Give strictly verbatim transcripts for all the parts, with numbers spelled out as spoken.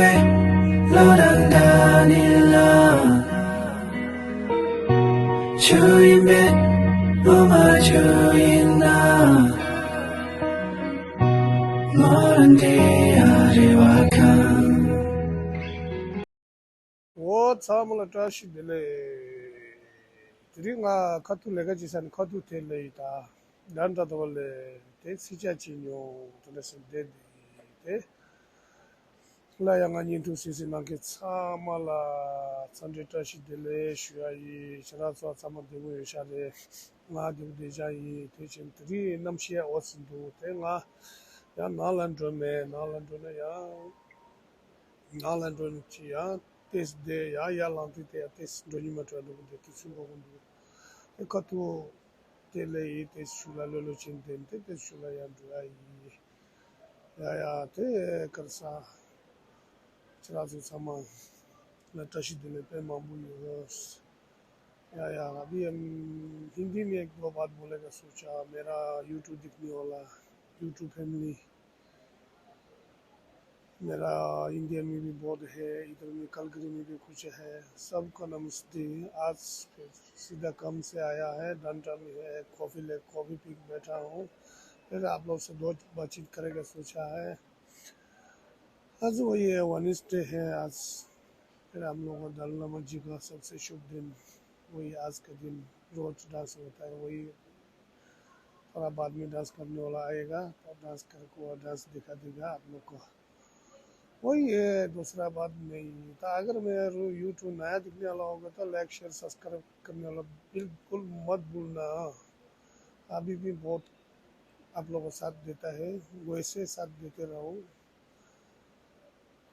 བློ་དང་འདྲ་ནི་ལ། ཆོས་ཡིན་པས་བློ་མ་ཆོས་ཡིན་ན། ང་རང་འདྲེ་ཡ་རེ་བ་ཁང་། འོ་ཚང་མ་ལ་བཀྲ་ཤིས་བདེ་ལེགས། དེ་རིང་ང་ཁ་ཐུག་ལས་ཀ་བྱེད་ས་ནས་ཁ་ཐུག་དེ་ལས་ཡིན་ད། ད་འདྲ་ཐོག་ལས་དེ་སྲིད་ཆ་བྱེད་མྱོང་དེ་འདྲ་སེ་བསྡད་དེ་དེ། ལ་ཡང་ང་བརྙན་ཐུང་སྲིད་སྲིད་གནང་མཁན་ཚང་མ་ལ་འཚམས་འདྲི་བཀྲ་ཤིས་བདེ་ལེགས་ཞུ་ཡ་ཡིན། ཁྱེད་རང་ཚོ་ཚང་མ་བདེ་པོ་ཡོད་ཤག་རེད། ང་བདེ་པོ་བདེ་ཤག་ཡིན། དེ་བཞིན་དེ་རིང་གནམ་གཤིས་འོ་ཙམ་འདུག་དེ་ང་ཡང་ནང་ལ་འགྲོ་མེད། ནང་ལ་འགྲོ་ན་ཡང་། ནང་ལ་འགྲོ་ནས་ཅི་ཡང་ཏེས་བསྡད། ཡང་ཡར་ལངས་དུས་དེ་ཡང་ཏེས་འགྲོ་ཉི་མ་འགྲོ་འགྲོ་གི་འདུག་དེ་ཚོ་འགྲོ་གི་འདུག་དེ་ཁ་ཐུག་དེ་ལས་ཡིན། ཏེས་ཤུ་ལ་ལོ་ལོ་ཆེན་དེ་དེ་ཏེས་ཤུ་ལ་ཡར་འགྲོ་ཡ་ཡིན། ཡ་ཡ་དེ་ཀར་ས་ཁྱེད་རང་ཚོ་ཚང་མ་ལ་བཀྲ་ཤིས་བདེ་ལེགས་དཔེ་མང་པོ་ཡོད། या या अभी हम हिंदी में एक दो बात बोलेगा सोचा। मेरा यूट्यूब देखने वाला यूट्यूब फैमिली मेरा इंडिया में भी बहुत है, इधर में कलकरी में भी कुछ है। सबको नमस्ते। आज फिर सीधा काम से आया है, डंडा में है, कॉफी ले कॉफी पी के बैठा हूँ। फिर आप लोग से दो बातचीत करेगा सोचा है। आज वही है, वेडनेसडे है आज। फिर हम लोग को दाल नमक जी का सबसे शुभ दिन। वही आज का दिन रोज डांस होता है, वही थोड़ा बाद में डांस करने वाला आएगा तो डांस करके वो डांस दिखा देगा आप लोग को। वही है, दूसरा बात नहीं। तो अगर मेरा रू- यूट्यूब नया दिखने वाला होगा तो लाइक शेयर सब्सक्राइब करने वाला बिल्कुल मत भूलना। अभी भी बहुत आप लोगों को साथ देता है, वैसे साथ देते रहो।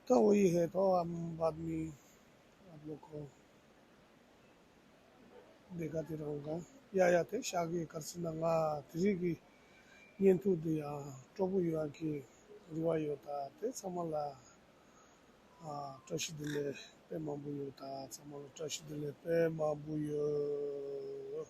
तो वही है, तो हम बाद में आप लोग को देखा दे रहा हूँगा। या या དེ་ཤག་གི་གར་སི་ན་ང་དེ་རིང་གི་བརྙན་ཐུང་འདི་ཡང་སྤྲོ་པོ་ཡོད་ཀྱི་རེ་བ་ཡོད། ད་དེ་ཚང་མ་ལ་ཨ་བཀྲ་ཤིས་བདེ་ལེགས་དཔེ་མང་པོ་ཡོད། ད་ཚང་མ་ལ་བཀྲ་ཤིས་བདེ་ལེགས་དཔེ་མང་པོ་ཡོད།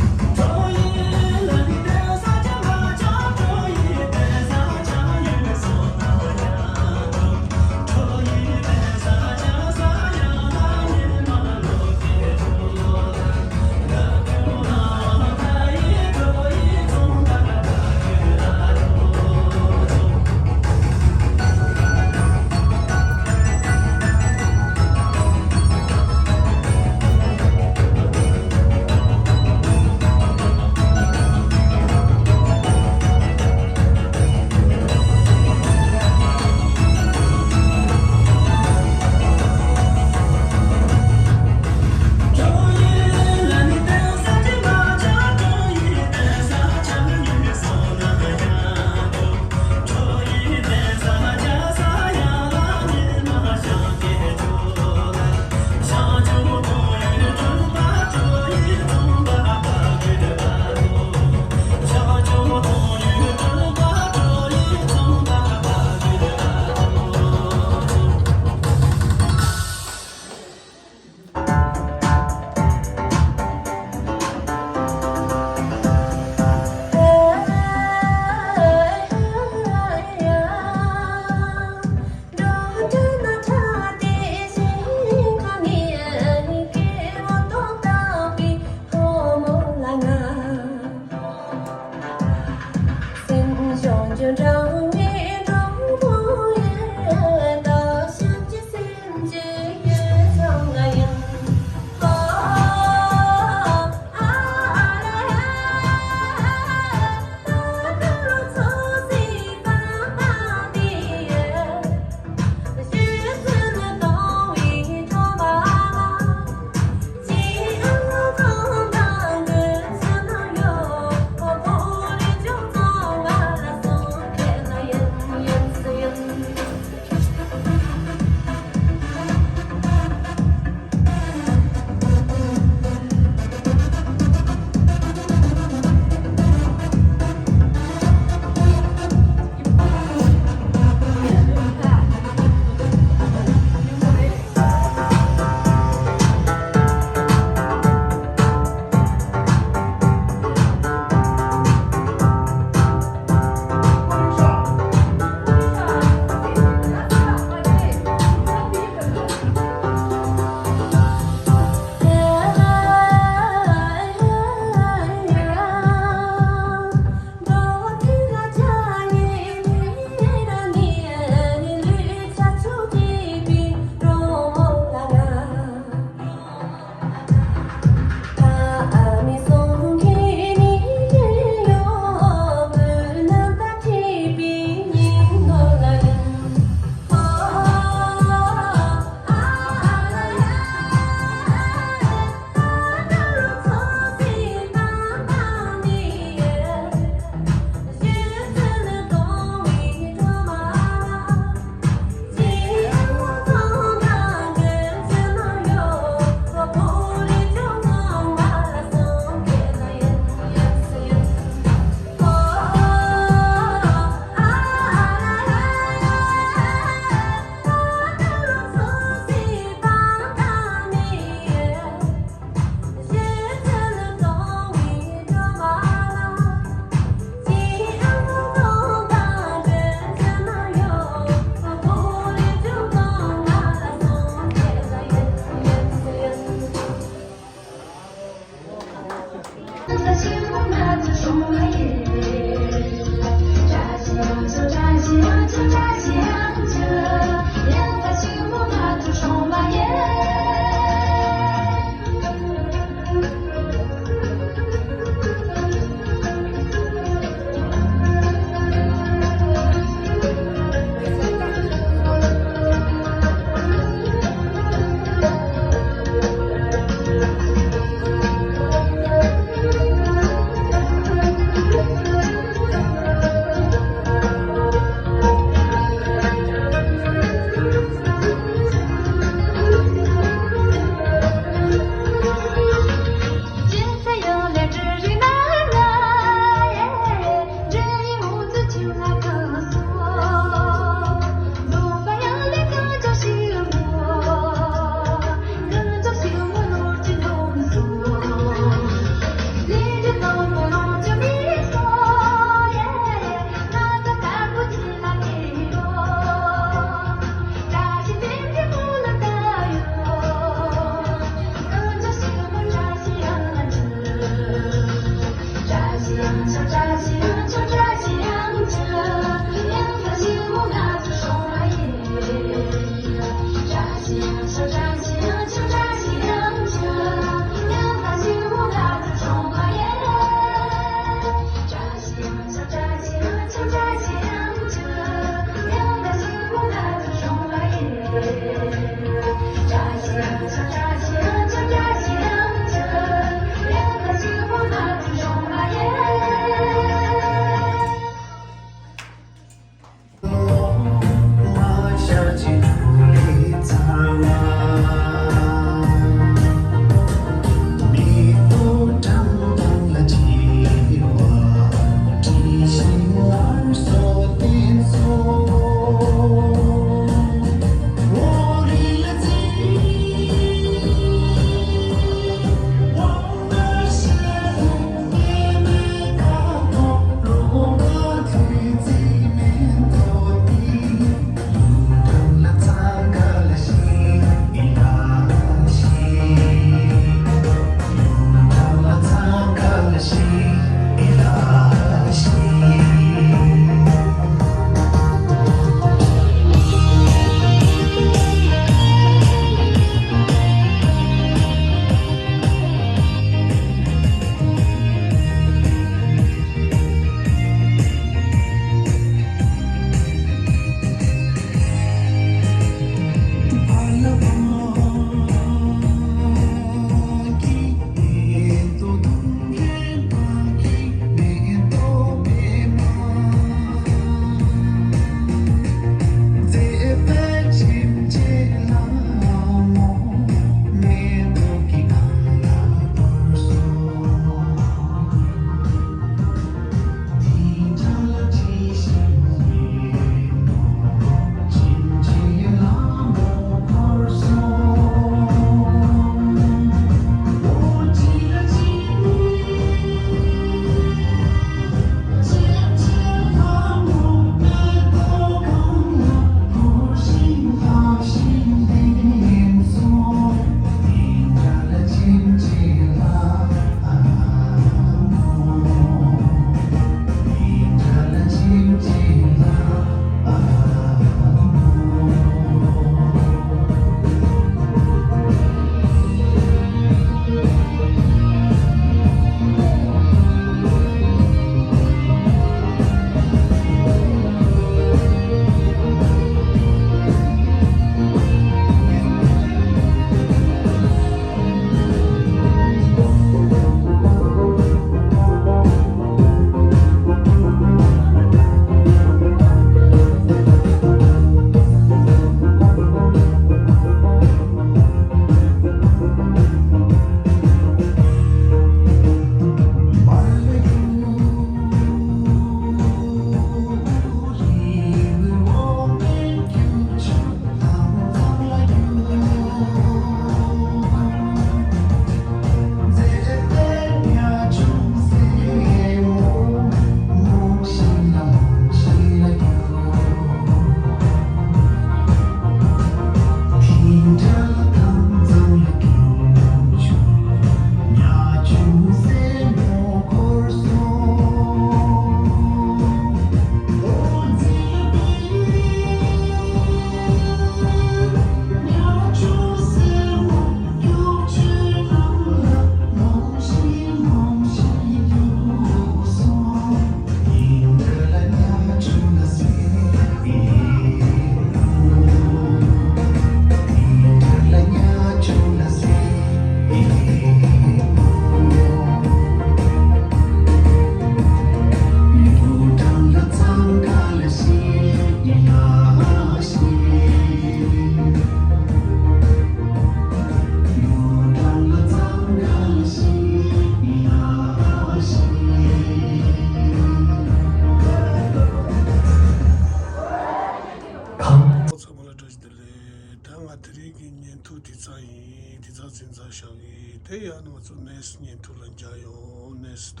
བདེ་ལེགས། ད་ང་དེ་རིང་གི་བརྙན་ཐུང་དེ་ཙམ་ཡིན། དེ་ཙམ་ཙིག་ཙམ་བཞག་གི། དེ་ཡང་ང་ཚོ་གནས་བརྙན་ཐུང་ལ་མཇལ་ཡོང་། གནས་ད་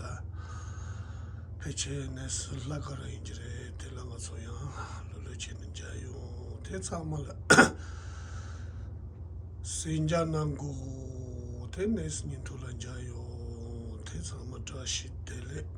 ཕལ་ཆེར་གནས་ལྷག་དཀར་ཡིན་གྱི་རེད། དེ་ལ་ང་ཚོ་ཡང་ལོ་ལོ་བྱས་ནས་མཇལ་ཡོང་། དེ་ཚང་མ་ལ་གཟིགས་འཇགས་གནང་དགོས། དེ་གནས་བརྙན་ཐུང་ལ་མཇལ་ཡོང་། དེ་ཚང་མ་བཀྲ་ཤིས་བདེ་ལེགས།